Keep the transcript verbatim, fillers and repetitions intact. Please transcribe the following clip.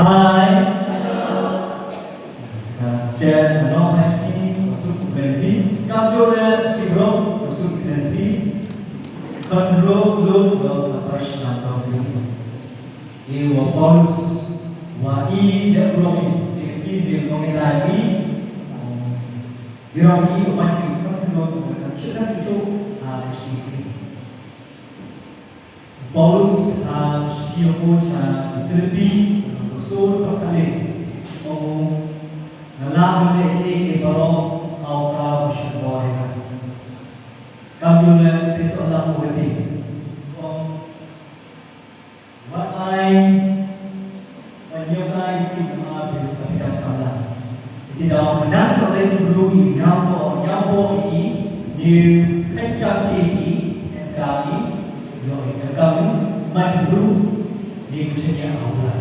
Hi. Ka sdang noh ha sini, masuk ke phi. Kam jole si bro, masuk ke phi. Kan ro lo lo ka prashna ka phi. E wa Paulus wa i de bro mi. Excuse me, mo ngi dai i. Iro i wa man ki kam ro ka chila chuchu ha chini. Paulus ha shithi ïa u cha Philippi, ka sur ka kane, ong, nga lah ban leh kiei kiei baroh ha u krah u shynroi jong nga. Kam jule phi to lah u kati. Ong, wat ai ban ïoh ai ki ma phi ka phi dang samla. Te da ka dang ka dei ka bru i ñiaw po ñiaw po i ni khan ka i ni ka i lo i ka ka mat bru ni ka chen ya au la.